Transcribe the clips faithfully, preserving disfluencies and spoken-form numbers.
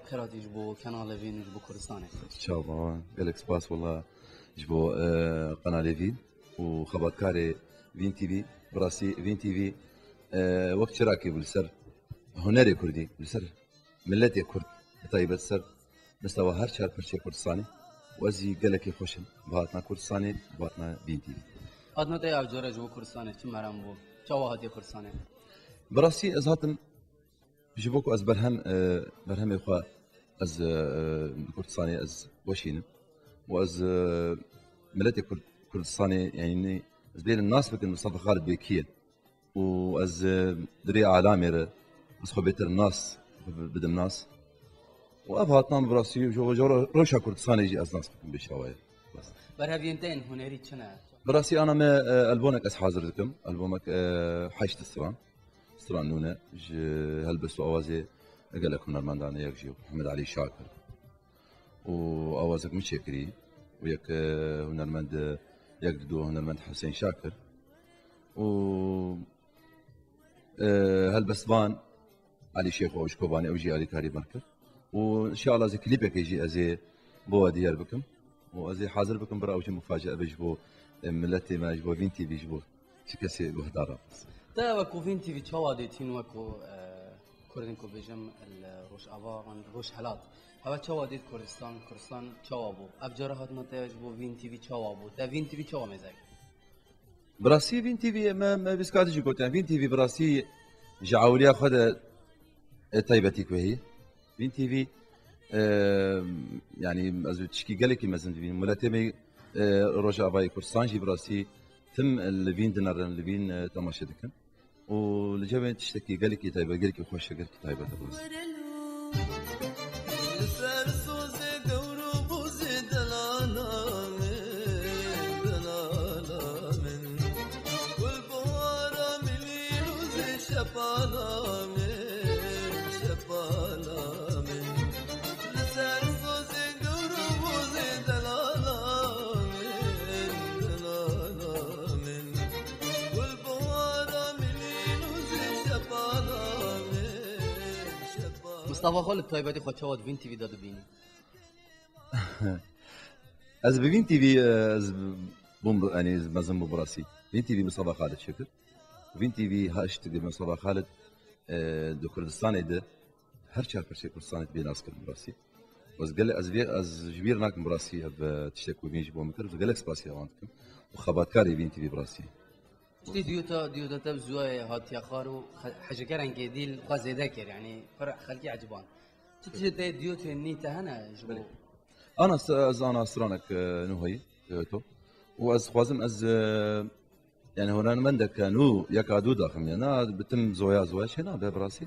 Xêr hatî ji bo Kanalê Vîn û ji bo Kurdistanê. Çawa, gelek spas wela ji bo, e, Kanalê Vîn û xebatkarê Vîn T V. Bi rastî Vîn T V, e, wek çirakê bû li ser hunerê kurdî, li ser miletê kurd, bi taybet ser mistewa her çar parçeyê Kurdistanê. Û ez jî gelekî xweş im bi hatina Kurdistanê, bi hatina Vîn T V. Hatina te ev cara ji bo Kurdistanê çi merem bû? Çawa hatiye Kurdistanê? Bi rastî ez hatim ji bo ku ez berhem, e, berhemê xwe ez, e, e, li Kurdistanê ez weşînim. Û ez, e, miletê Kurd-, Kurdistanê, yanî ez bêrim nas bikim Mustafa Xalid Bey kî ye. Û ez, e, di rê alamê re ez xwe bêtir nas bi-, bidim nas. Û ev hatina min bi rastî ji, ji ro-, rewşa Kurdistanê jî ez nas bikim bê çawa ye. Bes. Berheviyên te yên hunerî çi ne? Bi rastî ana me, e, elbonek ez hazir dikim. Elbomek, e, heşt stran. Stran nû ne ji helbest û awazê gelek hunermendan e, yek jî Mihemed Elî Şakir. Û awazek min çêkirî û yek, e, hunermend, yek du hunermend Husên Şakir. Û, e, helbestvan Elî Şêxo ji Kobanê, ew jî alîkarî min kir. Û înşallah ez ê klîpekê jî ez ê bo we diyar bikim. Û ez ê hazir bikim, bira ew jî mufacee be ji bo, e, miletê me, ji bo Vîn T V, ji bo çi kesê guhdar e. Te wekû Vîn T V çawa dîtîn, wekû, e, Kurdên ku bêjim li Rojava an Rojhelat? Heve çawa dît Kurdistan? Kurdistan çawa bû? Ev cara hatina te ji bo Vîn T V çawa bû? Te Vîn T V çawa mêze kir? Bi rastî Vîn T V me, me vîskatî jî gotiyan. Vîn T V bi rastî ji ewiliya xwe de, e, taybetî ku heyî. Vîn T V, e, yanî ez ê tişkî gelekî mezin dibînim. Miletê me, e, Rojavayê Kurdistan jî bi rastî tim li Vîn dinerin, li Vîn, e, temaşe dikin. Û li cem wê tiştekî gelekî taybet, gelekî xweş e, gelekî taybet e. Li ser sozê gewr û bozê delala min, delala min. Gul buhara milî rozê şepala min, şepala min. Li ser sozê gewr û bozê delala min, delala min. Gul buhara milî rozê şepala min, şepala. Mustafa Xalid, taybetî xwe çawa di Vîn T V de dibînî? Ez bi Vîn T V, e, ez bûm, yanî ez mezin bûm bi rastî. Vîn T V Mustafa Xalid çêkir. Vîn T V haşt di Mustafa Xalid, e, di Kurdistanê de her çar parçeyê Kurdistanê dibê nas kirin bi rastî. Ez gele-, ez vê, ez ji bîr nakim bi rastî ev, e, tiştek ku Vîn ji bo min kir. Ez gelek spasiya wan dikim. Û xebatkarê Vîn T V bi rastî. Tiştê diyota, diyota te bi zuwayê hatiye xwar û xe-, hejeke rengê dîl xwe zêde kir, yanî pir xelkî eciband. Tu tiştê te diyotê nî te hene ji bo? Belê. Ana s-, ez ana stranek, e, nû heyî, diyoto. Û ez xwazim ez, e, yanî hunermendeke nû yeka dû daxim ya. Na, bi tim zoya zoya çê nabe bi rastî.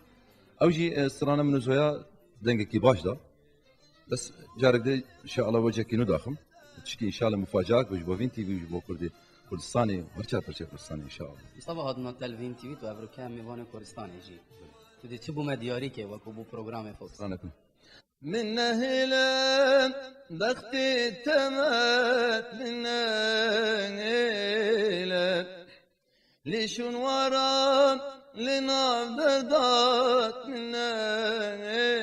Ew jî, e, strana min û zoya dengekî baş da. Bes carek de înşallah wecekî nû daxim. Tişkî înşallah mufacaat be ji bo Vîn T V, ji bo Kurdî, Kurdistanê, her çar parçeyê Kurdistanê înşallah. Mustafa, hatina te li Vîn T V, tu evroke mêvanê Kurdistanê jî. Tu dê çi bo me diyarî ke wekû bo programê Fox? Stranek min. Min nehêle bextê te me, min nehêle. Lê şûnwaran li nav derdat min nehêle.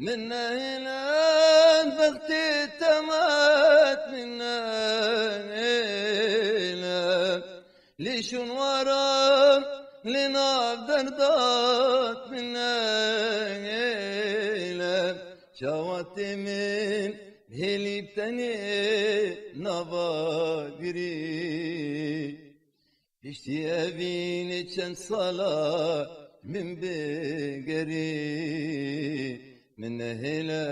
Min nehêle bextê temet min nehêle. Lê şûnwaran li nav derdat min nehêle. Çawa tê min hêlî tenê nava girî. Piştî evînê çend sala min bigerî. Min nehêle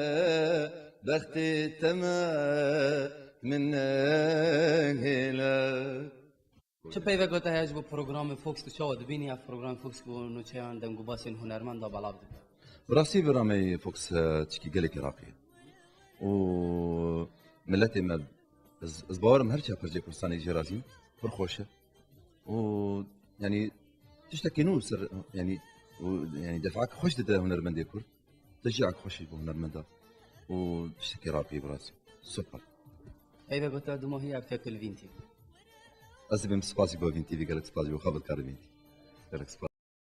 bextê teme min nehêle. Çi peyveka te heye ji bo programê Fox, tu çawa dibînî ev programê Fox ku nûçeyan dengûbasên hunermenda belav dibe? Bi rastî beramê Fox, e, tişkî gelekî raqî ye. Û miletê me, ez, ez bawer im her çar parçeyê Kurdistanê jê razî ne, pir xweş e. Û, yanî, tiştekî nû ser, yanî, û, yanî, defak xweş dide hunermendê Kurd. Teşcîak xweş e bo hunermenda. Û tiştekî raqî bi rastî. Super. Peyveka te dumahî ev têkil Vîn T V. Ez dibêm spasî bo Evîn T V, gelek spasî bo Xabil Karimî. Gelek spas.